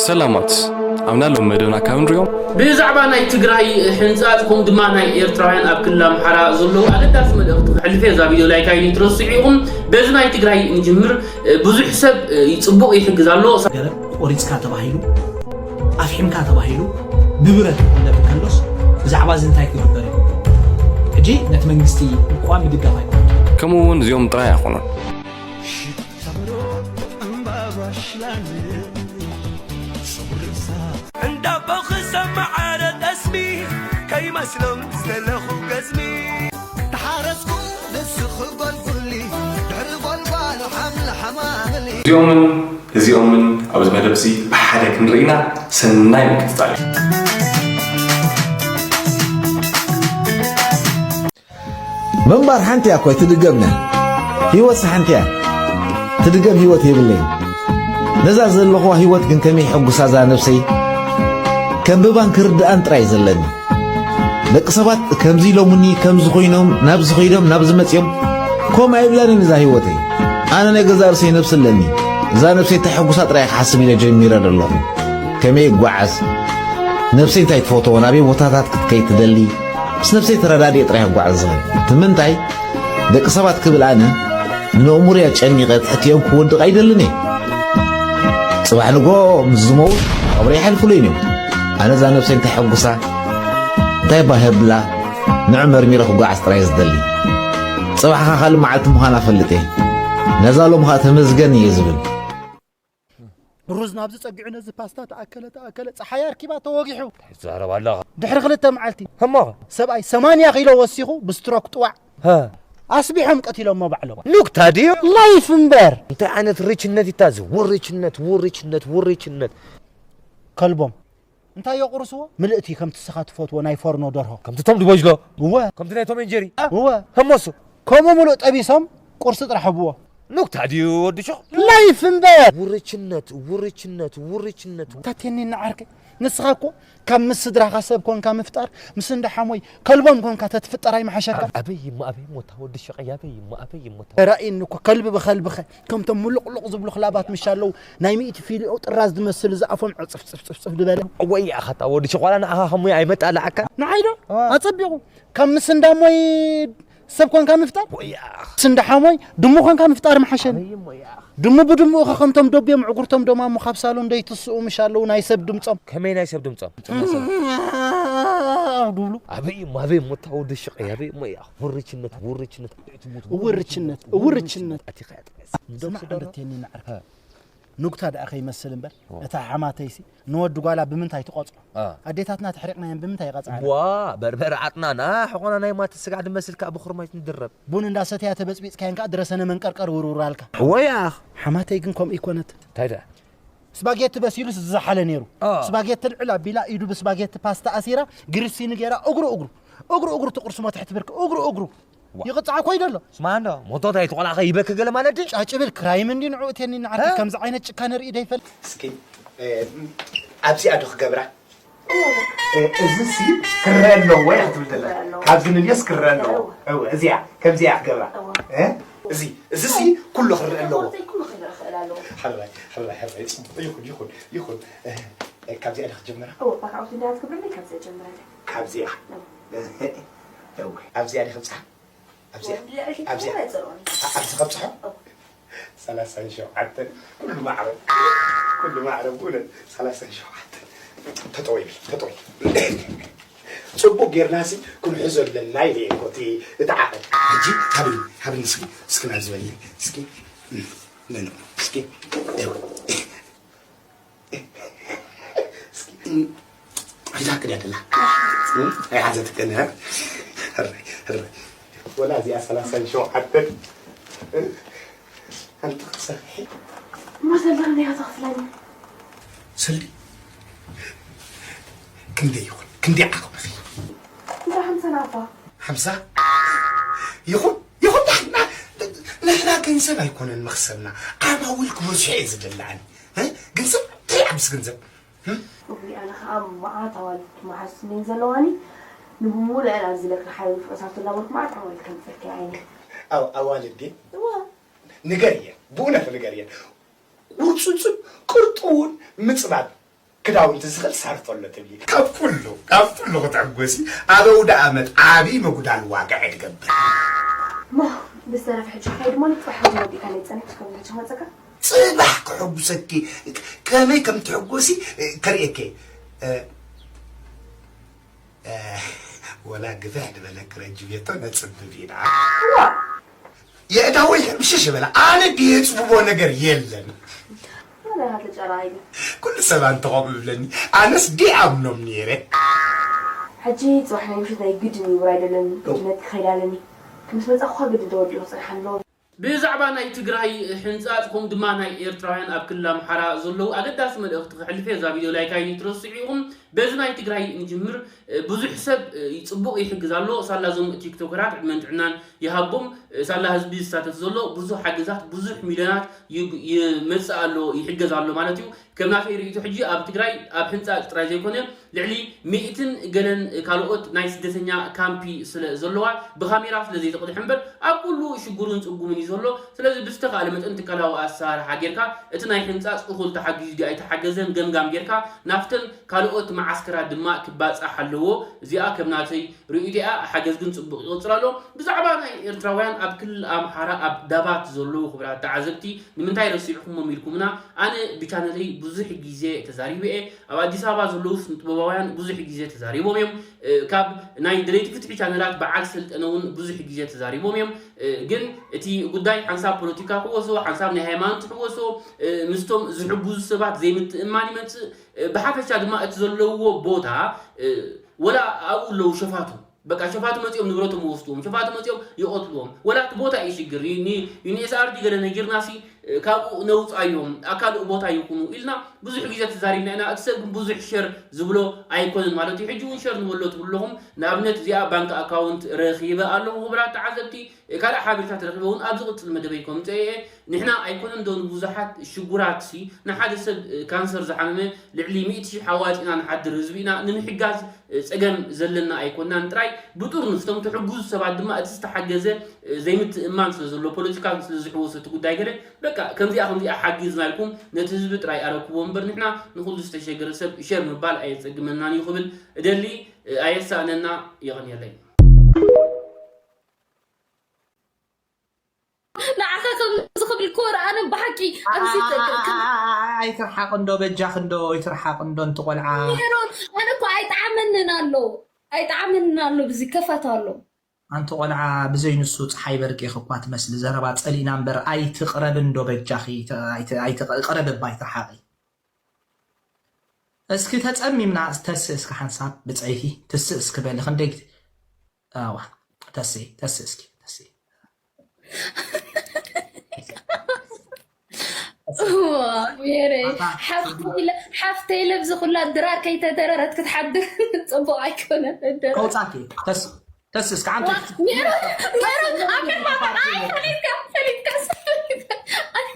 ሰላማት ኣብና ሎም መደብና ካብ ንሪኦም ብዛዕባ ናይ ትግራይ ሕንፃፅ ከምኡ ድማ ናይ ኤርትራውያን ኣብ ክልል ኣምሓራ ዘለዉ ኣገዳሲ መልእኽቲ ክሕልፍ እየ። እዛ ቪድዮ ላይክ ኣይትረስዑ ኢኹም። በዚ ናይ ትግራይ ንጅምር። ብዙሕ ሰብ ይፅቡቕ ይሕግዝ ኣሎ። ገረብ ቆሪፅካ ተባሂሉ ኣፍሒምካ ተባሂሉ ብብረት ክሕለፍ እንከሎስ ብዛዕባ እዚ እንታይ ክግበር ይግብኦ? ሕጂ ነቲ መንግስቲ ምቋም ምድጋፍ ኣይኮነን። ከምኡ እውን እዚኦም ጥራይ ኣይኮኑን። እንዳቦ ክሰማዓረ ጠስሚ ከይመስሎም ዝተለኹ ገዝሚ ተሓረስኩ ንስኺ ጎልጉሊ ድሕሪ ጎልጓሉ ሓምሊ ሓማምሊ እዚኦምን እዚኦምን ኣብዚ መደብ እዚ ብሓደ ክንርኢና ሰናይ ምክትታል እዩ። ምንባር ሓንቲ እያ እኮ ኣይትድገምና። ህይወትስ ሓንቲ እያ። ትድገም ህይወት የብለይን። ነዛ ዘለኹዋ ህይወት ግን ከመይ ሕጉሳ እዛ ነብሰይ ከንብባን ክርድኣን ጥራይ ዘለኒ። ደቂ ሰባት ከምዚ ኢሎምኒ ከምዚ ኮይኖም ናብዚ ኮይዶም ናብዚ መፅዮም ከምኡ ኣይብላንን እዛ ህይወተይ። ኣነ ናይ ገዛ ርእሰይ ነብሲ ኣለኒ። እዛ ነብሰይ ተሐጉሳ ጥራይ ክሓስብ ኢለ ጀሚረ ዘለኹ። ከመይ እጓዓዝ? ነብሰይ እንታይ ትፈትዎ? ናበይ ቦታታት ክትከይ ትደሊ? ምስ ነብሰይ ተረዳድየ ጥራይ ክጓዓዝ ዝኽእል። እቲ ምንታይ ደቂ ሰባት ክብል ኣነ ንነእሙርያ ጨኒቐ ትሕትዮም ክወድቕ ኣይደልን እየ። ጽባሕ ንጎ ምስ ዝመውት መቓብረይ ይሓልፉለይን እዮም። ኣነ እዛ ነብሰይ እንታይ ሕጉሳ እንታይ ባህ የብላ ንዑ መርሚረ ክጓዓዝ ጥራይ ዝደሊ። ጽባሕኻ ካልእ መዓልቲ ምዃና እፈልጥ እየ። ነዛ ሎም ኸኣ ተመስገን እየ ዝብል። ሩዝ ናብዚ ጸጊዑ ነዚ ፓስታ ተኣከለ ተኣከለ ጸሓይ ኣርኪባ ተወጊሑ ትዛረብ ኣለኻ ድሕሪ ክልተ መዓልቲ እሞ ሰብኣይ ሰማንያ ኪሎ ወሲኹ ብስትሮክ ጥዋዕ ሀ ኣስቢሖም ቀቲሎሞ ባዕሎም ኑክታ ድዩ ላይፍ እምበር እንታይ ዓይነት ርችነት ይታ እዚ ውርችነት ውርችነት ውርችነት ከልቦም እንታይ የቑርስዎ ምልእቲ ከምቲ ስኻ ትፈትዎ ናይ ፎርኖ ደርሆ ከምቲ ቶም ድቦጅሎ እወ ከምቲ ናይ ቶም ኤንጀሪ እወ ህሞሱ ከምኡ ምሉእ ጠቢሶም ቁርሲ ጥራሕ ህብዎ ኑክታ ድዩ ወዲ ሾቕ ላይፍ እምበር ውርችነት ውርችነት ውርችነት ታቴኒ ንዓርከይ ንስኻ እኮ ካብ ምስ ስድራኻ ሰብ ኮንካ ምፍጣር ምስ እንዳ ሓሞይ ከልቦም ኮንካ ተትፍጠር ኣይምሓሸካ ኣበይ እሞ ኣበይ ሞታ ወዲ ሸቐይ ኣበይ እሞ ኣበይ ሞታ ራእይኒ እኮ ከልቢ ብኸልብኸ ከምቶም ምሉቕሉቕ ዝብሉ ክላባት ምሽ ኣለዉ ናይ ሚእቲ ፊልኦ ጥራዝ ዝመስል ዝኣፎም ዕፅፍፅፍፅፍፅፍ ዝበለ ወይ ኣኻታ ወዲ ሸቋላ ንኣኻ ከሙይ ኣይመጣላዓካ ንዓይ ዶ ኣፀቢቑ ካብ ምስ እንዳሞይ ሰብ ኮንካ ምፍጣር ወይ ምስ እንዳሓሞይ ድሙ ኮንካ ምፍጣር ምሓሸኒ ድሙ ብድምኡ ከ ከምቶም ደብዮም ዕጉርቶም ደማሙ ካብ ሳሎን ደይትስኡ ምሽ ኣለዉ ናይ ሰብ ድምፆም ከመይ ናይ ሰብ ድምፆም ድብሉ ኣበይ እሞ ኣበይ እሞ እታ ወዲ ሽቀይ ኣበይ እሞ እያ ውርችነት ውርችነት ውርችነት ውርችነት ኣቲኻ እያ ጥራይ ስማዕ እንደቴኒ ንዓርካ ኑግታ ደኣ ከይመስል እምበር እታ ሓማተይሲ ንወዲ ጓላ ብምንታይ ትቐፅዖ ኣዴታትና ተሕሪቕናየን ብምንታይ ይቐፅዓና ዋ በርበረ ዓጥናና ሕቆና ናይ ማተ ስጋዕ ድመስል ከዓ ብኹርማይት ንድረብ ቡን እንዳሰተያ ተበፅቢፅካየን ከዓ ድረሰነ መንቀርቀር ውርውራልካ ወያኽ ሓማተይ ግን ከምኡ ይኮነት እንታይ ደኣ ስፓጌቲ በሲሉስ ዝዘሓለ ነይሩ አ። ስፓጌቲ ልዕል ኣቢላ ኢዱ ብስፓጌቲ ፓስታ ኣሲራ ግሪሲኒ ገይራ እግሩ እግሩ እግሩ እግሩ ትቁርስሞ ትሕቲ ብርክ እግሩ እግሩ ይቕፃዕ ኮይዶ ኣሎ ስማ እንዶ ሞቶት ኣይትቆላኸ ይበክ ገለ ማለት ድዩ ጫጭብል ክራይም እንዲ ንዑ እቴኒ ንዓርክ ከምዚ ዓይነት ጭካነ ርኢ ደይፈል እስኪ ኣብዚኣ ዶ ክገብራ እዚ ሲ ክረአ ኣለዎ ወይ ክትብል ዘላ ካብዚ ንልዮስ ክረአ ኣለዎ እዚኣ ከምዚኣ ክገብራ እዚ እዚ ሲ ኩሉ ክረአ ኣለዎ ሕራይ ሕራይ ሕራይ ፅቡቅ ይኹን ይኹን ይኹን ካብዚኣ ዶ ክጀምራ ካብዚኣ ኣብዚኣ ዶ ክብፅሓ ኣብዚኣ ኣብዚኣ ኣብዚ ከብፅሖ ሰላሳን ሸውዓተን ኩሉ ማዕረ ኩሉ ማዕረ ብእውነት ሰላሳን ሸውዓተን ተጠወይ ተጠወይ ፅቡቅ ጌርናሲ ክንሕዞ ኣለና ኢለ እኮ እቲ እቲ ዓቐን ሕጂ ሃብኒ ሃብኒ እስኪ እስኪ ናብ ዝበኒ እስኪ እስኪ ኣይሓዘትክን ወላ እዚኣ ሰላሳን ሸውዓተን ኣንቲ ክትሰርሒ እሞ ሰልዲ ክንደይ ኢኻ ተኽፍለኒ ሰልዲ ክንደይ ይኹን ክንደይ ዓቕምኺ እንዳ ሓምሳ ናባ ሓምሳ ይኹን ይኹን ንሕና ንሕና ገንዘብ ኣይኮነን መኽሰብና ዓማዊል ክበዝሑ እየ ዝደሊ ኣነ ገንዘብ እንታይ ዓብስ ገንዘብ እውይ ኣነ ከዓ መዓት ኣዋልድ መሓዝትኒ ዘለዋኒ ንብሙሉአን ኣብዚ ለክሪ ሓይሉ ፍረሳቱ እናበልኩ መዓት ኣዋልድ ከምፀልኪ ዓይነ ኣዋልድ እዋ ንገር እየን ብእውነት ንገር እየን ቁርፅፅን ቅርጥውን ምፅባብ ክዳውንቲ ዝኽእል ሰርቶ ኣሎ ትብሊ። ካብ ኩሉ ካብ ኩሉ ክትዕጎሲ ኣብ ኣውደ ኣመት ዓብዪ ምጉዳል ዋግዒ ትገብር። እሞ ብዝተረፈ ሕጂ ከይድ ሞ ንጥራሕ ወዲእካ ናይ ጸኒሕካ ከም ዝሕጂ መጸካ። ጽባሕ ክሕጉሰኪ ከመይ ከም ትሕጎሲ ከርእየኪ። ወላ ግፍሕ ዝበለ ክረጅ ቤቶ ነጽብብ ኢና። የእዳወይ ሕምሽሽ በላ። ኣነ ድየጽብቦ ነገር የለን። ወላ ተጨራይ ኩሉ ሰብ ኣንተ ከምኡ ይብለኒ። ኣነስ ድኣምኖም ነይረ። ሕጂ ጽባሕ ናይ ምሽት ናይ ግድን ይውር ኣይደለን ግድነት ክኸይድ ኣለኒ። ምስ መጻኹ ግድን ተወዲኡ ክጽንሓ ኣለዎ። ብዛዕባ ናይ ትግራይ ሕንፃፅ ከምኡ ድማ ናይ ኤርትራውያን ኣብ ክልል ኣምሓራ ዘለዉ ኣገዳሲ መልእኽቲ ክሕልፍ እየ። እዛ ቪድዮ ላይክ ኣይትረስዑ ኢኹም። በዚ ናይ ትግራይ ንጅምር። ብዙሕ ሰብ ይፅቡቕ ይሕግዝ ኣሎ። ሳላ እዞም ቲክቶከራት ዕድመን ጥዕናን ይሃቦም። ሳላ ህዝቢ ዝሳተፍ ዘሎ ብዙሕ ሓገዛት ብዙሕ ሚልዮናት ይመፅእ ኣሎ ይሕገዝ ኣሎ ማለት እዩ። ከም ናተይ ርእይቶ ሕጂ ኣብ ትግራይ ኣብ ሕንፃፅ ጥራይ ዘይኮነ ልዕሊ ሚእትን ገለን ካልኦት ናይ ስደተኛ ካምፒ ስለ ዘለዋ ብካሜራ ስለ ዘይትቕድሕ እምበር ኣብ ኩሉ ሽጉርን ፅጉምን እዩ ዘሎ። ስለዚ ብዝተኻእለ መጠን ትካላዊ ኣሰራርሓ ጌርካ እቲ ናይ ሕንፃፅ እኹል ተሓጊዙ ድዩ ኣይተሓገዘን ገምጋም ጌርካ ናብተን ካልኦት መዓስከራት ድማ ክባፃሕ ኣለዎ። እዚኣ ከም ናተይ ርእይቶ እያ። ሓገዝ ግን ፅቡቕ ይቕፅል ኣሎ። ብዛዕባ ናይ ኤርትራውያን ኣብ ክልል ኣምሓራ ኣብ ዳባት ዘለዉ ክቡራት ተዓዘብቲ ንምንታይ ረሲዕኹሞም ኢልኩምና ኣነ ብቻነለይ ብዙሕ ግዜ ተዛሪበ እየ። ኣብ ኣዲስ ኣበባ ዘለዉ ስነ ጥበባውያን ብዙሕ ግዜ ተዛሪቦም እዮም። ካብ ናይ ደለይቲ ፍትሒ ቻነላት በዓል ሰልጠነ እውን ብዙሕ ግዜ ተዛሪቦም እዮም። ግን እቲ ጉዳይ ሓንሳብ ፖለቲካ ክወሶ፣ ሓንሳብ ናይ ሃይማኖት ክወሶ፣ ምስቶም ዝሕግዙ ሰባት ዘይምትእማን ይመፅእ። ብሓፈሻ ድማ እቲ ዘለውዎ ቦታ ወላ ኣብኡ ኣለዉ ሸፋቱ በቃ ሸፋቱ መፂኦም ንብረቶም ይወስድዎም፣ ሸፋቱ መፂኦም ይቐትልዎም። ወላ እቲ ቦታ እዩ ሽግር። ዩኤስኣርዲ ገለ ነጊርና ሲ ካብኡ ነውፃዮም፣ ኣብ ካልእ ቦታ ይኹኑ ኢልና ብዙሕ ግዜ ተዛሪብና ኢና። እቲ ሰብ ግን ብዙሕ ሸር ዝብሎ ኣይኮነን ማለት እዩ። ሕጂ እውን ሸር ንበሎ ትብሉ ኣለኹም። ንኣብነት እዚኣ ባንክ ኣካውንት ረኺበ ኣለኹ። ክቡራት ተዓዘብቲ ካልእ ሓበሬታት ረኺበ እውን ኣብ ዝቕፅል መደበይ ከምፅኦ እየ። ንሕና ኣይኮነን ዶ ንብዙሓት ሽጉራት ሲ ንሓደ ሰብ ካንሰር ዝሓመመ ልዕሊ ሚእቲ ሺሕ ኣዋፂእና ንሓድር ህዝቢ ኢና ንምሕጋዝ ፀገም ዘለና ኣይኮናን ጥራይ ብጡር ንፍቶም ትሕጉዙ ሰባት ድማ እቲ ዝተሓገዘ ዘይምትእማን ስለ ዘሎ ፖለቲካ ስለ ዝሕወሶ እቲ ጉዳይ ገለ በቃ ከምዚኣ ከምዚኣ ሓጊዝና ኢልኩም ነቲ ህዝቢ ጥራይ ኣረክቦ እምበር ንሕና ንኩሉ ዝተሸገረ ሰብ ሸር ምባል ኣየፀግመናን እዩ ክብል እደሊ ኣየሳእነና የቐንየለይ። ንዓኻ ከምዚ ክብል ኮር ኣነ ብሓቂ ኣብዚ ኣይትርሓቕ እንዶ በጃኽ እንዶ ይትርሓቕ እንዶ እንቲ ቆልዓ ሜሮን ኣነ እኮ ኣይጠዓመንን ኣሎ ኣይጠዓመንን ኣሎ ብዚ ከፋት ኣሎ ኣንቲ ቆልዓ ብዘይ ንሱ ፀሓይ በርቂ እኳ ትመስሊ ዘረባ ፀሊእና እምበር ኣይትቕረብ እንዶ በጃኺ ኣይትቕረብ እባ ኣይትርሓቒ እስኪ ተፀሚምና ተስእ እስኪ ሓንሳብ ብፀይፊ ትስእ እስኪ በሊ ክንደይ ኣዋ ተስእ ተስእ እስኪ ተስእ ሜረ ሓፍተይ ለብዚ ኩላ ድራር ከይተደረረት ክትሓድር ፅቡቅ ኣይኮነን። ከውፃኪ ተስእ እስኪ ዓንተ ሜሮን ሜሮን ኣብ ቅድማ ኣይፈሊጥካ ፈሊጥካ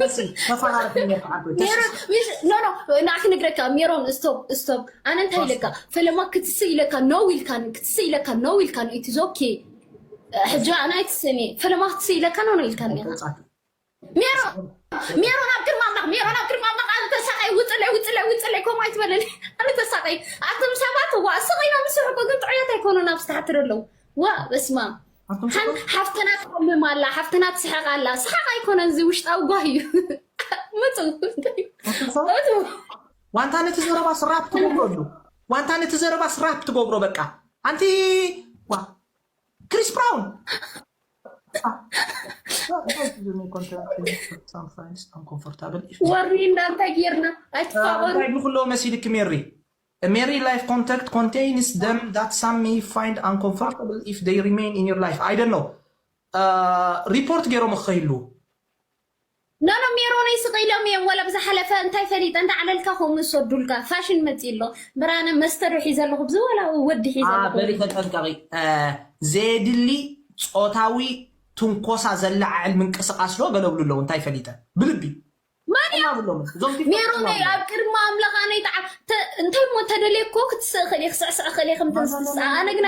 ተስእ ተፈራርፍ ሜሮን ዓንተ ተስእ ኖ ኖ ንዓ ክነግረካ ሜሮን ስቶፕ ስቶፕ ኣነ እንታይ ኢለካ ፈለማ ክትስእ ኢለካ ነው ኢልካኒ ክትስእ ኢለካ ነው ኢልካኒ ኢትዝ ኦኬ ሕጂ ኣነ ኣይትስእኒ ፈለማ ክትስእ ኢለካ ነው ነው ኢልካኒ ኢኻ ሜሮን ሜሮን ኣብ ቅድሚ ኣምላኽ ሜሮን ኣብ ቅድሚ ኣምላኽ ኣነ ተሳቀይ ውፅለይ ውፅለይ ውፅለይ ከምኡ ኣይትበለኒ ኣነ ተሳቀይ ኣቶም ሰባት ዋ ስቕ ኢሎም ዝስሕቁ ግን ጥዑያት ኣይኮኑን ኣብዚ ታሕቲ ዘለዉ ዋ በስማ ሓፍትና ትሓምም ኣላ ሓፍትና ትስሕቕ ኣላ ስሓቕ ኣይኮነን እዚ ውሽጣዊ ጓህ እዩ መፁ ዋንታ ነቲ ዘረባ ስራፕ ትገብረሉ ዋንታ ነቲ ዘረባ ስራፕ ትገብሮ በቃ ኣንቲ ዋ ክሪስ ብራውን ወሪ እንዳንታይ ጌርና ኣይትፋቐሩ ንኩሎ መሲልክ ሜሪ Mary life contact contains them that some may find uncomfortable if they remain in your life. I don't know. ሪፖርት ገይሮም ክኸይሉ ኖኖ ሜሮነይ ስቕ ኢሎም እዮም ወላ ብዝሓለፈ እንታይ ፈሊጠ እንዳ ዓለልካ ከምኡ ዝሰዱልካ ፋሽን መፂ ኣሎ ብራነ መስተዶ ሒዘ ኣለኹ ብዚ ወላ ወዲ ሒዘ ኣለኹ በሊ ተጠንቀቂ ዘየድሊ ፆታዊ ትንኮሳ ዘለዓዕል ምንቅስቃስ ዶ ገለብሉ ኣለዉ እንታይ ፈሊጠ ብልቢ ማን እያ ሜሮነይ ኣብ ቅድሚ ኣምላኽ ኣነይ ተዓ እንታይ እሞ ተደልየ እኮ ክትስእ ክእል ክስዕስዕ ክእል ከም ተንስስኣ ኣነ ግና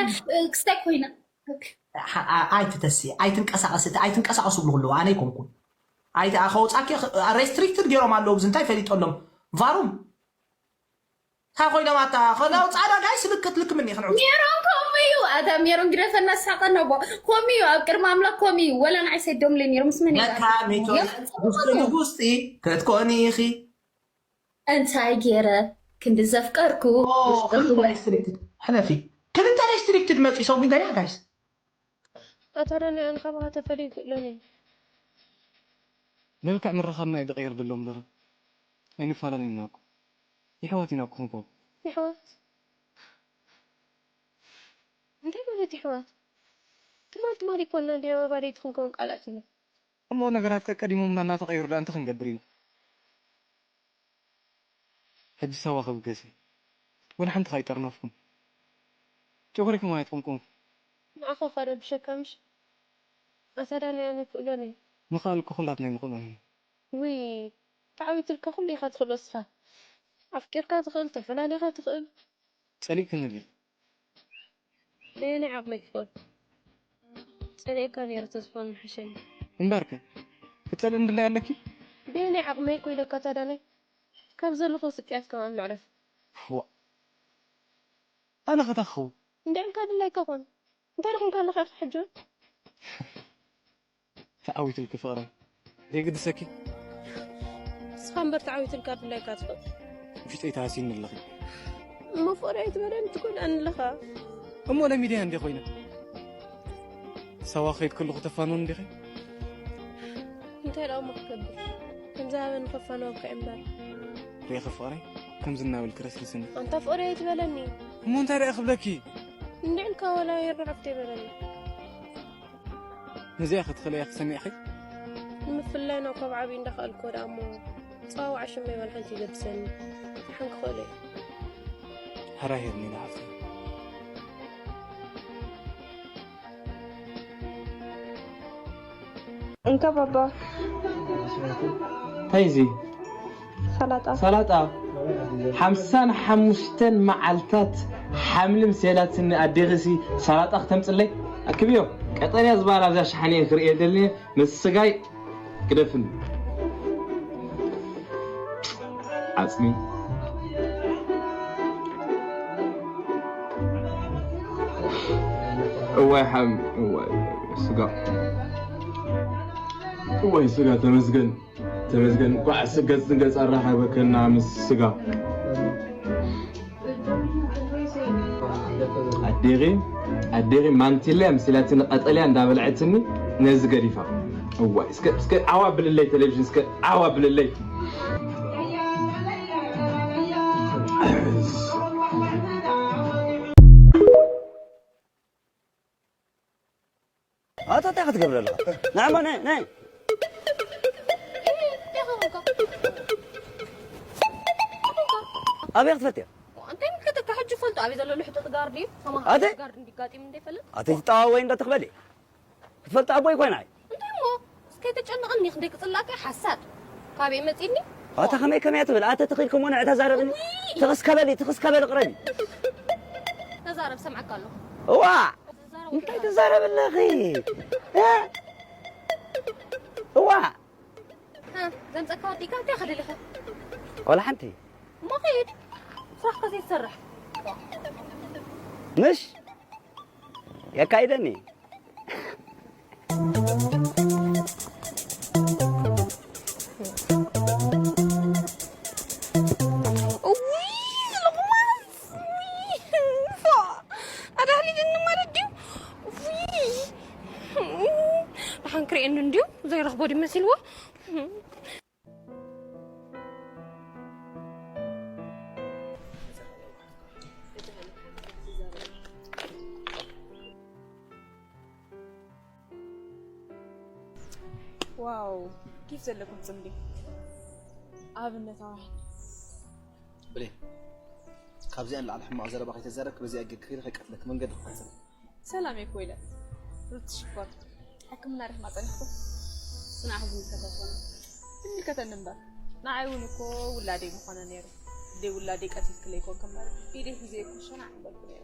ክስታይ ኮይና ኣይትተሲ ኣይትንቀሳቀስ ኣይትንቀሳቀሱ ብሉ ኣለዉ ኣነ ይኮንኩን ኣይቲ ኣኸውፃኪ restricted ገይሮም ኣለዉ ብዚ እንታይ ፈሊጠሎም ቫሩም እንታይ ኮይኖም ኣታ ከላው ጻዕዳ ጋይስ ልክት ልክምኒ ክንዑ ሜሮን ከምኡ እዩ። ኣታ ሜሮን ግደፈና ሳቀ ነቦ። ከምኡ እዩ። ኣብ ቅድሚ ኣምላኽ ከምኡ እዩ። ወላ ንዓይ ሰዶም ለይ ነይሩ ምስ መን እዩ? ነካ ሜቶ ውስጢ ንውስጢ ክትኮኒ ኢኺ። እንታይ ገይረ ክንዲ ዘፍቀርኩ ክልተ ሬስትሪክትድ ሕለፊ ክልተ ሬስትሪክትድ መፂ ሰው ሚገርያ ጋይስ ኣታ ዳኒ ኣነ ካባኻ ተፈልዩ ክእለኒ መልክዕ ምርኻብና እዩ ዝቐይር ዘሎ እምበር ኣይንፈላለዩና እኮ የሕዋት ኢና እኮ ክንኮን የሕዋት እንታይ ማለት የሕዋት ትማል ትማል ይኮና እንዲ ኣባደይቲ ክንከውን ቃላት ኢና እሞ ነገራት ቀቀዲሞምና እናተቐይሩ ደኣ እንታይ ክንገብር ኢና ሕጂ ሳዋ ክብገስ እዩ ወላ ሓንቲ ካይጠርነፍኩም ጨጉሪኩም ኣይትቕምቁም ንዓኻ ኸ ረብሸካ ምሽ ኣታ ዳኒ ኣነ ክእሎን እየ ምኽኣል እኮ ኩላትና ኣይንኽእሎን ኢና ውይ ተዓዊትልካ ኩሉ ኢኻ ትኽእሎ እስኻ ኣፍቂርካ ትኽእል ተፈላሊኻ ትኽእል ጸሊእክኒ ድዩ በየናይ ዓቕመይ ክኽእል ጸሊኤካ ነይረ ተዝኾን ምሓሸኒ እምበርከ ክትጸልእኒ ድላይ ኣለኪ በየናይ ዓቕመይ ኮይለካ ታዳናይ ካብ ዘለኹ ስቅያት ከማን መዕረፍ ዋ ኣነ ኸታ ክኸውን እንድዕልካ ድላይካ ኮን እንታይ ደኹም ካለኻ ኢኻ ሕጂ እውን ተዓዊትልኪ ፍቕረይ ዘይግድሰኪ ንስኻ እምበር ተዓዊትልካ ድላይካ ትኽእል ውሽጠይ ተሃሲኒ ኣለኺ እሞ ፍቕሪ ኣይትበለኒ ትጎድኣኒ ኣለኻ እሞ ለሚደያ እንዴ ኮይነ ሰዋ ከይድ ከለኹ ተፋንውን እንዲኺ እንታይ ደኣ እሞ ክገብር ከምዚ ሃበኒ ከፋንወካ እምበር ሪኢኺ ፍቕረይ ከምዚ እናበልኪ ረስርስኒ ኣንታ ፍቕሪ ኣይትበለኒ እሞ እንታይ ደኣ ክብለኪ እንድዕልካ ወላ ይርዓፍተ ይበለኒ ነዚኣ ክትኽእለያ ክሰሚዕኺ ንምፍላይ ናብ ካብ ዓብዪ እንዳኸኣልክዎ ደኣ እሞ ፀዋውዓ ሽመይ ዋላ ሓንቲ ይገድሰኒ ሓን ክኽእሎ እዩ ሕራይ ሄርሜላ ሓፍተይ እንካ ባባ እንታይ እዚ ሰላጣ ሰላጣ ሓምሳን ሓሙሽተን መዓልታት ሓምሊ ምስ የላትኒ ኣዴኺሲ ሰላጣ ክተምፅለይ ኣክብዮ ቀጠንያ ዝበሃል ኣብዛ ሸሓኒ እየ ክርእየ ደልኒ ምስ ስጋይ ግደፍኒ ዓፅሚ እዋይ ሓም እዋይ ስጋ እዋይ ስጋ ተመስገን ተመስገን እንኳዕ ስገፅ ንገፅ ኣራኸበከና ምስ ስጋ ኣዴኺ ኣዴኺ ማንቲለ ምስ ኢላትኒ ቀጠልያ እንዳበልዐትኒ ነዚ ገዲፋ እዋይ እስከ እስከ ዓዋ ብልለይ ቴሌቪዥን እስከ ዓዋ ብልለይ ኣታ እንታይ ክትገብር ኣለኻ ንዓማ ናይ ናይ ኣበይ ክትፈልጥያ እንታይ ምልከተካ ሕጂ ፈልጦ ኣበይ ዘሎ ልሕጡጥ ጋርድ እዩ ኣተ ጋርድ እንዲጋጢም እንደ ይፈልጥ ኣተ ትጣዋወይ እንዳ ትኽበሊ ክትፈልጥ ኣቦይ ኮይና እንታይ እሞ እስከ ተጨንቐኒ ክንደይ ክፅላእካ ሓሳድ ካበይ መፂኒ ኣታ ከመይ ከመይ ትብል ኣተ ተኺልኩም ወነ ተዛረብኒ ትኽስከበሊ ትኽስከበሊ ቅረቢ ተዛረብ ሰምዓካ ኣለኹ እዋ እንታይ ትዛረብ ኣለኺ እዋ ዘምፀካ ወዲካ እንታይ ከደልኻ ወላ ሓንቲ እሞ ከይድ ስራሕካ ዘይትሰርሕ ምሽ የካይደኒ ኣዳህሊልኒ ማለት ድዩ ደሓን ክርእየኒ እንድዩ ዘይረኽቦ ድዩ መሲልዎ ዋው ኪፍ ዘለኩም ፅምዲ ኣብነታውያን ብሌን ካብዚኣ ንላዕሊ ሕማቕ ዘረባ ከይተዛረብክ በዚኣ ጌርክ ከይደ ከይቀትለክ መንገዲ ክኸተል ሰላም እየ ኮይለ ሩቲ ሽኮር ሕክምና ርሕማ ፀኒሕኩም ስንዓ ዝምልከተኩም ትምልከተኒ እምበር ንዓይ እውን እኮ ውላደይ ምኾነ ነይሩ ደይ ውላደይ ቀቲልክለይ ኮንክ እምበር ኢደይ ሒዘ እኮ ሸናዕ ምበልኩ ነይሩ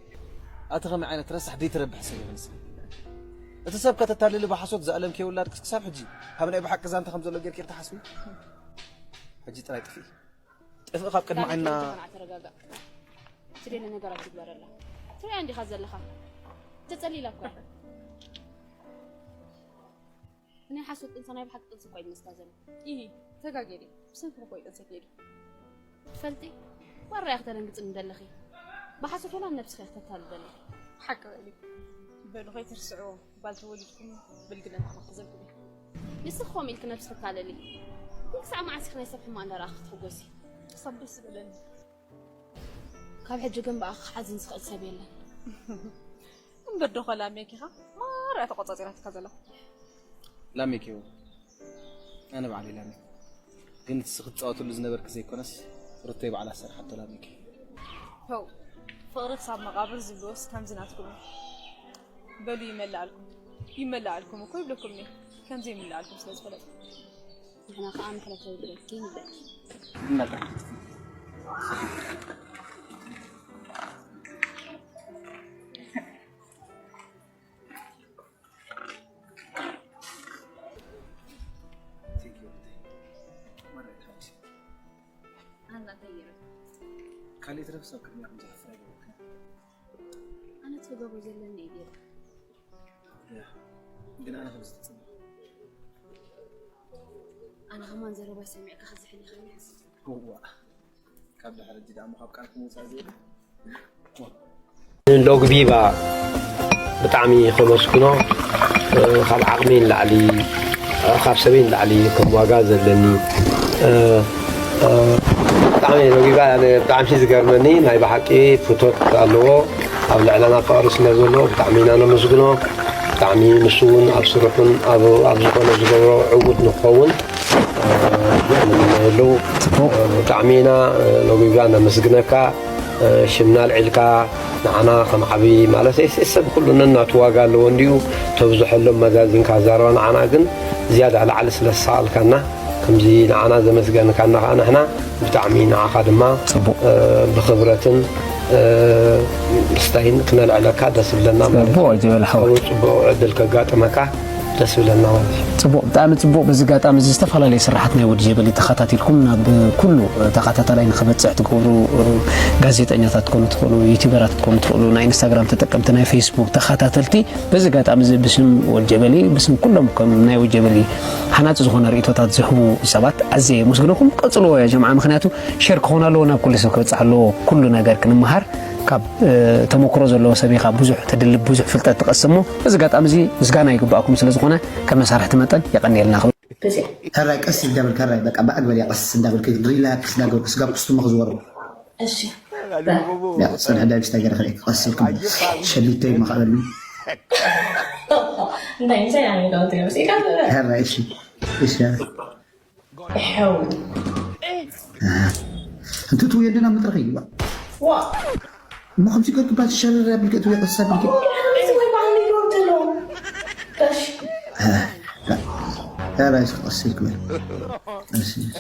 ኣቲ ከመይ ዓይነት ረሳሕ ደይትረብሕ ሰብ ይኽንስ እቲ ሰብ ከተታልሊ ብሓሶት ዝኣለምከ ውላድ ክሳብ ሕጂ ካብ ናይ ብሓቂ ዛንታ ከም ዘሎ ጌርክ ክትሓስቢ ሕጂ ጥራይ ጥፍኢ ጥፍኢ ካብ ቅድሚ ዓይና ተረጋጋእ ትደሊ ነገራት ይግበረላ። ትሪኣ እንዲኻ ዘለኻ። ተጸሊላ እኮ እያ። ናይ ሓሶት ጥንሲ ናይ ብሓቂ ጥንሲ እኮ እዩ ዝመስላ ዘሎ። ኢሂ፣ ተጋጌ ድየ? ብሰንክኺ እኮ እዩ ጥንሲ ከይዱ። ትፈልጢ? ዋራ ኢኺ ተደንግጽኒ ዘለኺ። ብሓሶት ወላ ነብስኺ ኢኺ ተታልሊ ዘለኺ። ሓቂ በሊ። በሉ ከይትርስዕዎ፣ ጓል ተወሊድኩም ብልግነት ክመሓዘልኩም እዩ። ንስኺ ከምኡ ኢልኪ ነብስኺ ተታልሊ። ግን ክሳዕ መዓስ ኢኺ ናይ ሰብ ሕማቕ እንዳረኣኺ ክትሕጎሲ? ክሳብ ደስ ዝበለኒ። ካብ ሕጂ ግን ብኣኺ ክሓዝን ዝኽእል ሰብ የለን። እምበር ዶ ኸላ ሜኪኻ ማርያ ተቖጻጺራትካ ዘላ? ላሜክ ይኹን ኣነ ባዕለይ ላሜክ። ግን እቲ ንስኺ ትጻወትሉ ዝነበርኪ ዘይኮነስ ሩተይ ባዕላ ዝሰርሓቶ ላሜክ እዩ። ሆው፣ ፍቕሪ ክሳብ መቓብር ዝብልዎስ ከምዚ ናትኩም እዩ። በሉ ይመልኣልኩም። ይመልኣልኩም እኮ ይብለኩም እየ። ከምዚ ይምልኣልኩም ስለ ዝፈለጥኩ። ንሕና ከኣ መሕለፊ የብልኪ ንብለኪ። ይመልኣልኩም። Thank you. ማርያ ትሓጉሲ። ኣላ እንታይ ገይረ? ካልእ ትረፍ ሰብ ቅድሚያ ከም ዝሓፍር ኣይገበርክን። ኣነ እቲ ክገብሮ ዘለኒ እየ ገይረ። ያ፣ ግን ኣነ ከም ዝትጽብእ። ኣነ ከማን ዘረባይ ሰሚዕካ ክዝሕል ይኽእል ይሕስብ። እዋ፣ ካብ ድሕሪ ሕጂ ደኣ እሞ ካብ ቃልኪ ምውጻእ ዘይብል። ሎግቢባ ብጣዕሚ ከመስግኖ፣ እ፣ ካብ ዓቕሚ ንላዕሊ፣ እ፣ ካብ ሰበይ ንላዕሊ ከም ዋጋ ዘለኒ፣ እ፣ እ፣ ብጣዕሚ ሎግቢባ ኣነ ብጣዕሚ ዝገርመኒ ናይ ብሓቂ ፍቶት ኣለዎ። ኣብ ልዕለና ፍቕሪ ስለ ዘሎ ብጣዕሚ ኢና ነመስግኖ። ብጣዕሚ ንሱ እውን ኣብ ስርሑን ኣብ፣ ኣብ ዝኾነ ዝገብሮ ዕዉት ንክኸውን፣ እ፣ ንምነየሉ። ጽቡቕ። እ፣ ብጣዕሚ ኢና፣ እ፣ ሎግቢባ ነመስግነካ። እ፣ ሽምና ኣልዒልካ ንዓና ከም ዓብዪ ማለት እስ-፣ ሰብ ኩሉ ነናቱ ዋጋ ኣለዎ እንድዩ። ተብዝሐሎም መዛዚንካ ዛረባ ንዓና ግን ዝያዳ ላዕሊ ስለ ዝሰኣልካና፣ ከምዚ ንዓና ዘመስገንካና ከኣ ንሕና ብጣዕሚ ንዓኻ ድማ፣ ጽቡቕ። እ፣ ብኽብረትን፣ እ፣ ምስታይን ክነልዕለካ ደስ ይብለና ማለት ጽቡቕ እዩ። ጀበል ሓወይ። ጽቡቕ ዕድል ከጋጥመካ ደስ ይብለና ማለት እዩ። ጽቡቕ፣ ብጣዕሚ ጽቡቕ። በዚ ኣጋጣሚ እዚ ዝተፈላለዩ ስራሓት ናይ ወዲ ጀበሊ ተኸታቲልኩም ናብ ኩሉ ተኸታታላይ ንኽበጽሕ ትገብሩ፣ እ፣ ጋዜጠኛታት ክትኮኑ ትኽእሉ፣ ዩቲዩበራት ክትኮኑ ትኽእሉ፣ ናይ ኢንስታግራም ተጠቀምቲ፣ ናይ ፌስቡክ ተኸታተልቲ፣ በዚ ኣጋጣሚ እዚ ብስም ወዲ ጀበሊ፣ ብስም ኩሎም ከም ናይ ወዲ ጀበሊ ሃናጺ ዝኾነ ርእይቶታት ዝህቡ ሰባት ኣዝየ የመስግነኩም። ቀጽልዎ ያ ጀምዓ፣ ምኽንያቱ ሸር ክኾን ኣለዎ፣ ናብ ኩሉ ሰብ ክበጽሕ ኣለዎ። ኩሉ ነገር ክንመሃር ካብ፣ እ፣ ተመክሮ ዘለዎ ሰብ ኢኻ፣ ብዙሕ ተድልብ፣ ብዙሕ ፍልጠት ትቐስም። እሞ በዚ ኣጋጣሚ እዚ ምስጋና ይግባኣኩም ስለ ዝኾነ፣ ከም መሳርሕቲ መጠን የቐንየልና ክብል። በዚኣ። ሕራይ ቀስ እንዳበልካ፣ ሕራይ በቃ ብኣግበል እያ፣ ቀስ እንዳበልካ፣ ሪላክስ እንዳገበርካ፣ ስጋብ ክስትሞ ክዝወር። እሺ። ያ፣ ጽንሕ ዳይ ብስታይ ገይረ ክርእየካ፣ ቀስ ኢልኩም። ሸሊተይ መኻበሉ። እንታይ ምሳይ ኣነ ጋር ትገብር? ሲካ። ሕራይ፣ እሺ። እሺ። ሕው። እንት ትውየድና ምጥርኺ ይግባእ። ዋ። እሞ ከምዚ ገርግባት ሸረር ኣቢልከ ትውየ ቀስ ኣቢልከ። እዚ ወይ ባህሊ ይወርድ ነው። እሺ። ኧረ፣ እስኪ ቀስ ኢልክ በል። ቀስ ኢልክ።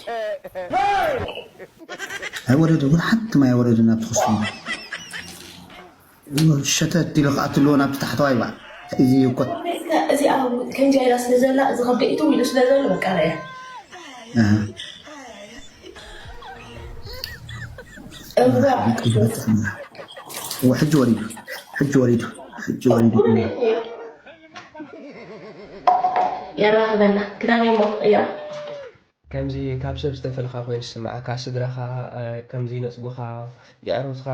ኣይወረደ፣ ወላ ሓንቲ ማይ ኣይወረደን ኣብቲ ክስቱም። ሸተት ኢሉ ክኣቱ ኣለዎ ናብቲ ታሕተዋይ ባዕ። እዚ እኮ እዚኣ ከምዚኣ ኢላ ስለ ዘላ፣ እዚ ከብደይ እትው ኢሉ ስለ ዘሎ፣ በቃ ርኣያ። ኣሃ። እዋ። እዋ፣ ሕጂ ወሪዱ፣ ሕጂ ወሪዱ፣ ሕጂ ወሪዱ። የራኽበና። ክዳነይ እሞ እያ። ከምዚ ካብ ሰብ ዝተፈልኻ ኮይኑ ዝስምዓካ፣ ስድራኻ፣ እ፣ ከምዚ ይነጽጉኻ፣ የዕሩኽትኻ፣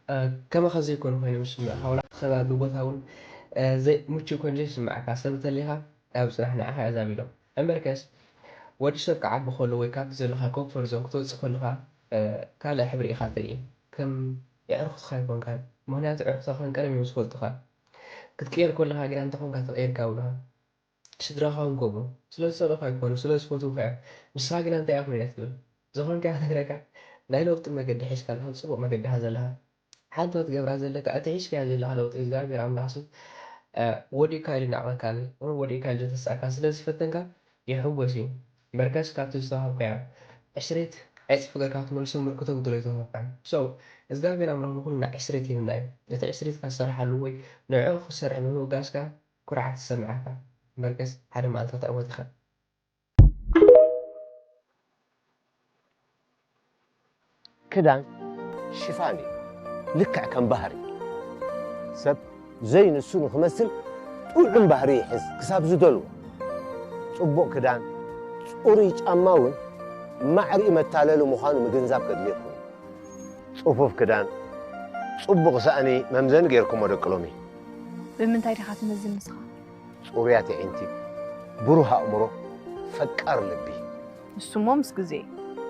እ፣ ከማኻ ዘይኮኑ ኮይኖም ዝስምዑኻ፣ ወላ እቲ ከባቢ ቦታ እውን፣ እ፣ ዘይ-፣ ምቹእ ኮይኑ ዘይስምዓካ ሰብ እንተሊኻ፣ ኣብ ጽናሕ ንዓኻ እያ ዛቢሎም። እምበርከስ፣ ወዲ ሰብ ክዓቢ ከሎ ወይ ካብቲ ዘለኻ ኮምፎርት ዞን ክትወጽእ ከለኻ፣ እ፣ ካልእ ሕብሪ ኢኻ ትርኢ። ከም የዕሩኽትኻ ኣይኮንካን። ምኽንያቱ፣ ኣዕሩኽትኻ ከም ቀደም እዮም ዝፈልጡኻ። ክትቅየር ከለኻ ግና እንታይ ኮንካ ተቐይርካ ይብሉኻ። ስድራኻ እውን ከምኡ። ስለ ዝጸልኡኻ ኣይኮኑ፣ ስለ ዝፈትዉኻ እዮም። ንስኻ ግና እንታይ ኢኻ ኮይንካ ትብል? ዝኾንካዮ ክነግረካ፣ ናይ ለውጢ መገዲ ሒዝካ ኣለኻ፣ ጽቡቕ መገዲ ኢኻ ዘለኻ። ሓንቲ ክትገብራ ዘለካ፣ እቲ ሒዝካዮ ዘለኻ ለውጢ እግዚኣብሔር ኣምላኽሲ፣ እ፣ ወዲእካ ኢሉ እናዕቐንካ፣ እውን ወዲእካ ኢሉ ዘተስኣካ ስለ ዝፈተንካ ይሕጎስ እዩ። እምበርከስ ካብቲ ዝተዋህብካዮ ዕስሪት ዕጽፊ ጌርካ ክትመልሶ እምበር ክተጉድሎ ኣይተዋህብካን። So፣ እግዚኣብሔር ኣምላኽ ንኹልና ዕስሪት ሂብና እዩ። እቲ ዕስሪትካ ዝሰርሓሉ ወይ ንዕኡ ክሰርሕ ብምብጋስካ ኩርዓት ይሰምዓካ። እምበርከስ ሓደ መዓልቲ ክትዕወት ኢኻ። ክዳን ሽፋን እዩ። ልክዕ ከም ባህሪ ሰብ ዘይንሱ ንክመስል ጥዑም ባህሪ ይሕዝ ክሳብ ዝደልዎ። ጽቡቕ ክዳን፣ ጽሩይ ጫማ እውን ማዕሪኡ መታለሊ ምዃኑ ምግንዛብ ከድልየኩም እዩ። ጽፉፍ ክዳን፣ ጽቡቕ ሳእኒ መምዘኒ ጌርኩሞ ደቂ ሎሚ። ብምንታይ ዲኻ ትመዝን ንስኻ? ጽሩያት ኣዒንቲ፣ ብሩህ ኣእምሮ፣ ፈቃር ልቢ። ንሱሞ ምስ ግዜ።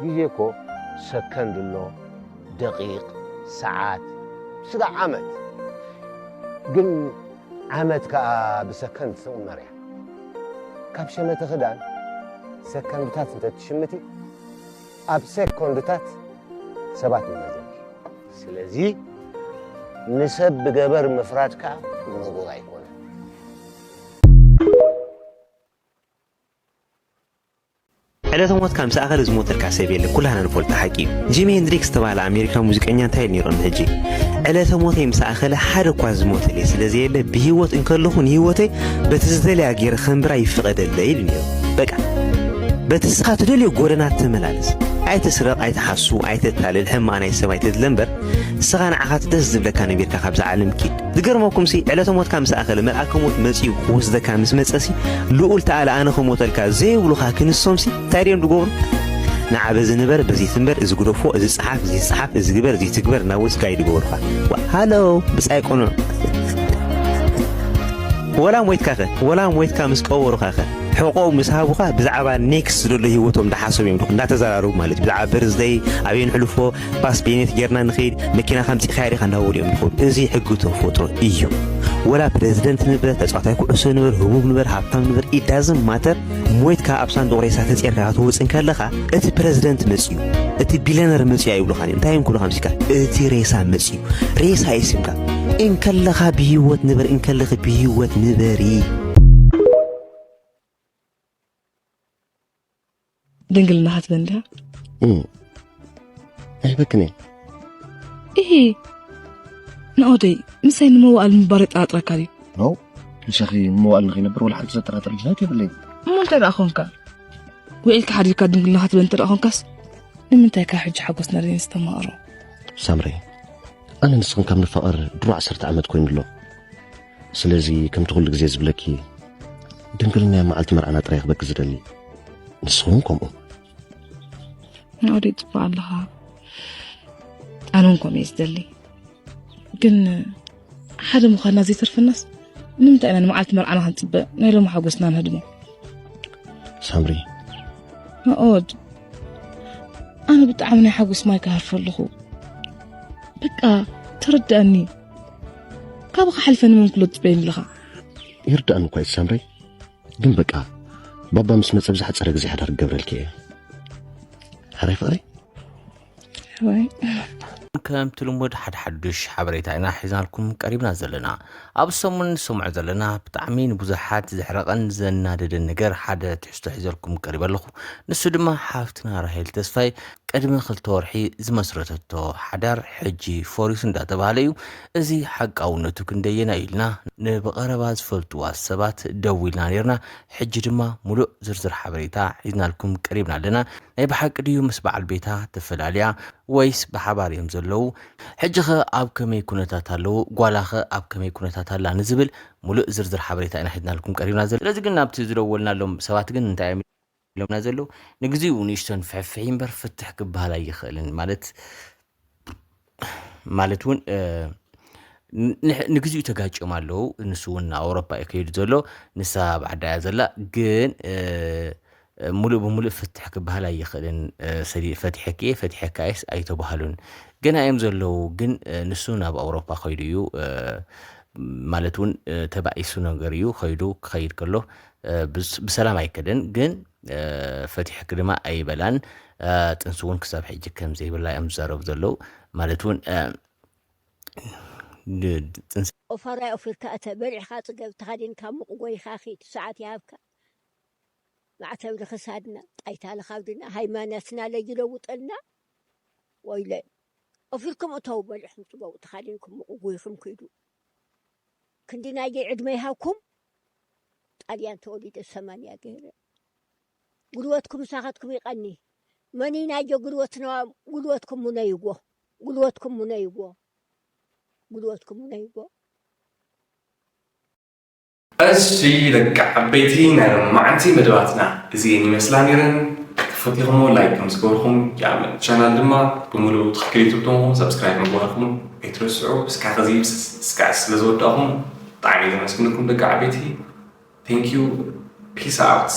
ግዜ እኮ ሰከንድ ኣሎ፣ ደቂቕ፣ ሰዓት፣ ስጋዕ ዓመት። ግን ዓመት ከኣ ብሰከንድ ትቕመር እያ። ካብ ሸመተ ክዳን ሰከንድታት እንተ ትሽምቲ፣ ኣብ ሴኮንድታት ሰባት ንመዘንኪ። ስለዚ ንሰብ ብገበር ምፍራድ ከኣ ንቡር ኣይኮነን። ዕለተ ሞትካ ምስ ኣኸለ ዝሞተልካ ሰብ የለ ኩላህና ንፈልጦ ሓቂ እዩ። ጂሚ ሄንድሪክስ ዝተባህለ ኣሜሪካ ሙዚቀኛ እንታይ ኢሉ ነይሩ ንሕጂ ዕለተ ሞተይ ምስ ኣኸለ ሓደ እኳ ዝሞተለይ ስለ ዘየለ ብህይወት እንከለኹ ንህይወተይ በቲ ዝደልያ ገይረ ከንብራ ይፍቐደለይ ኢሉ ነይሩ። በቃ በቲ ንስኻ ትደልዮ ጎደና ተመላለስ። ኣይትስረቕ፣ ኣይትሓሱ፣ ኣይተታልል፣ ሕማቕ ናይ ሰብ ኣይተድለ እምበር ንስኻ ንዓኻ እቲ ደስ ዝብለካ ነቢርካ ካብዛ ዓለም ኪድ። ዝገርመኩም ሲ ዕለተ ሞትካ ምስ ኣኸለ መልኣከ ሞት መጺኡ ክወስደካ ምስ መጸ ሲ ልኡል ተኣለ ኣነ ክሞተልካ ዘይብሉኻ ክንሶም ሲ እንታይ ድዮም ዝገብሩ? ንዓ በዚ ንበር በዚ ትንበር እዚ ግደፎ እዚ ጸሓፍ እዚ ጸሓፍ እዚ ግበር እዚ ትግበር እናበሉ ስጋይ ዝገበሩኻ። ዋ ሃሎ ብጻይ ቆኖ ወላ ሞይትካ ኸ ወላ ሞይትካ ምስ ቀበሩኻ ኸ ሕቆ ምስ ሃቡኻ ብዛዕባ ኔክስት ዝደሎ ህይወቶም እንዳሓሰቡ እዮም ድኹ እንዳተዘራረቡ ማለት እዩ። ብዛዕባ በርዝደይ ኣበይ ንሕልፎ ፓስ ቤኔት ጌርና ንኸይድ መኪና ከምፂ ካያዲ ከናወድ እዮም ድኹ። እዚ ሕጊ ተፈጥሮ እዩ። ወላ ፕሬዚደንት ንበር ተፃዋታይ ኩዕሶ ንበር ህቡብ ንበር ሃብታም ንበር ኢዳዝም ማተር ሞይትካ ኣብ ሳንዱቕ ሬሳ ተፀርካ ክትወፅ እንከለኻ እቲ ፕሬዚደንት መፅዩ እቲ ቢለነር መፅዩ ኣይብሉኻን እዮም። እንታይ እዮም ክብሉኻ ምሲካ እቲ ሬሳ መፅዩ ሬሳ የስምካ እንከለኻ ብህይወት ንበር እንከለኺ ብህይወት ንበሪ። ድንግልና ክትበን ድያ? ኣይበክን እየ። እሂ ንኦደይ ምሳይ ንመዋእል ምባር የጠራጥረካ ድዩ? ኖ ምሳኺ ንመዋእል ንኸይነብር ወላ ሓንቲ ዘጠራጥር ምኽንያት የብለይን። እሞ እንታይ ደኣ ኾንካ? ውዒልካ ሓዲርካ ድንግልና ክትበን እንተ ደኣ ኾንካስ ንምንታይ ካብ ሕጂ ሓጎስና ዘይነስተማቕሮ? ሳምሪ ኣነ ንስኽን ካብ ንፋቐር ድሮ ዓሰርተ ዓመት ኮይኑ ኣሎ። ስለዚ ከምቲ ኩሉ ግዜ ዝብለኪ ድንግልና እያ መዓልቲ መርዓና ጥራይ ክበኪ ዝደሊ። ንስኺ እውን ከምኡ። ናኦደይ ጽቡቕ ኣለኻ። ኣነ እውን ከምኡ እየ ዝደሊ። ግን ሓደ ምዃንና ዘይተርፈናስ ንምንታይ ኢና ንመዓልቲ መርዓና ክንጽበ ናይ ሎሚ ሓጎስና ንህድሞ? ሳምሪ ናኦድ ኣነ ብጣዕሚ ናይ ሓጎስ ማይ ክሃርፈ ኣለኹ። በቃ ተረዳእኒ። ካብ ክሓልፈ ንመን ክሎ ትጽበየኒ ኣለኻ? ይርዳእኒ እኳ እዩ ሳምረይ፣ ግን በቃ ባባ ምስ መጸ ብዝሓጸረ ግዜ ሓዳር ክገብረልኪ እየ። ሕራይ ፍቕረይ። ሕራይ። ከምቲ ልሙድ ሓድሓዱሽ ሓበሬታ ኢና ሒዝናልኩም ቀሪብና ዘለና። ኣብ ሰሙን ንሰምዖ ዘለና ብጣዕሚ ንብዙሓት ዘሕረቐን ዘናደደን ነገር ሓደ ትሕዝቶ ሒዘልኩም ቀሪበ ኣለኹ። ንሱ ድማ ሓፍትና ራሄል ተስፋይ ቅድሚ ክልተ ወርሒ ዝመስረተቶ ሓዳር ሕጂ ፈሪሱ እንዳተባህለ እዩ። እዚ ሓቃውነቱ ክንደየናይ ኢልና ንብቐረባ ዝፈልጥዋ ሰባት ደዊልና ነርና። ሕጂ ድማ ሙሉእ ዝርዝር ሓበሬታ ሒዝናልኩም ቀሪብና ኣለና። ናይ ብሓቂ ድዩ ምስ በዓል ቤታ ተፈላልያ ወይስ ብሓባር እዮም ዘለዉ? ሕጂ ኸ ኣብ ከመይ ኩነታት ኣለዉ? ጓላ ኸ ኣብ ከመይ ኩነታት ኣላ ንዝብል ሙሉእ ዝርዝር ሓበሬታ ኢና ሒዝናልኩም ቀሪብና ዘለና። ስለዚ ግን ናብቲ ዝደወልናሎም ሰባት ግን እንታይ እዮም ኢሎምና ዘለዉ ንግዚኡ ንእሽቶን ፍሕፍሒ እምበር ፍትሕ ክበሃል ኣይኽእልን ማለት ማለት እውን ንግዚኡ ተጋጭዮም ኣለዉ። ንሱ እውን ኣውሮፓ እዩ ከይዱ ዘሎ፣ ንሳ ኣብ ዓዳ እያ ዘላ። ግን ሙሉእ ብሙሉእ ፍትሕ ክበሃል ኣይኽእልን። ፈቲሐኪ እየ ፈቲሐካ እየስ ኣይተባሃሉን። ገና እዮም ዘለዉ። ግን ንሱ ናብ ኣውሮፓ ከይዱ እዩ ማለት እውን ተባኢሱ ነገር እዩ ከይዱ ክኸይድ ከሎ ብሰላም ኣይከደን ግን ፈቲሕኪ ድማ ኣይበላን። ጥንሲ እውን ክሳብ ሕጂ ከም ዘይብላ እዮም ዝዛረቡ ዘለዉ። ማለት እውን ጥንሲ ኦፋራይ ኦፊርካ እተ በሊዕኻ ፅገብ ተኻዲንካ ሙቕ ጎይኻ ኺድ ሰዓት ይሃብካ። ማዕተብ ንኽሳድና ጣይታ ልኻብድና ሃይማኖትና ለይለውጠልና። ወይለ ኦፊርኩም እተው በሊዕኹም ፅገቡ ተኻዲንኩም ሙቕ ጎይኹም ኪዱ። ክንዲ ናየይ ዕድመ ይሃብኩም። ጣልያን ተወሊደ ሰማንያ ገይረ። ጉልበትኩም ምሳኻትኩም ይቐኒ። መኒናዮ ጉልበትና ጉልበትኩም ሙነይዎ። ጉልበትኩም ሙነይዎ። ጉድወትኩም ነይቦ። እሺ ደቂ ዓበይቲ ናይ ሎማዓንቲ መደባትና እዚኤን ይመስላ ነይረን። ተፈቲኹሞ ላይክ ከም ዝገበርኩም የኣምን። ቻናል ድማ ብምሉኡ ትኽክል ዩቱብ ተኾንኩም ሰብስክራይብ ምግባርኩም ኣይትረስዑ። እስካ ከዚ እስካ ስለ ዝወዳእኹም ብጣዕሚ ዘመስግነኩም ደቂ ዓበይቲ። Thank you. Peace out.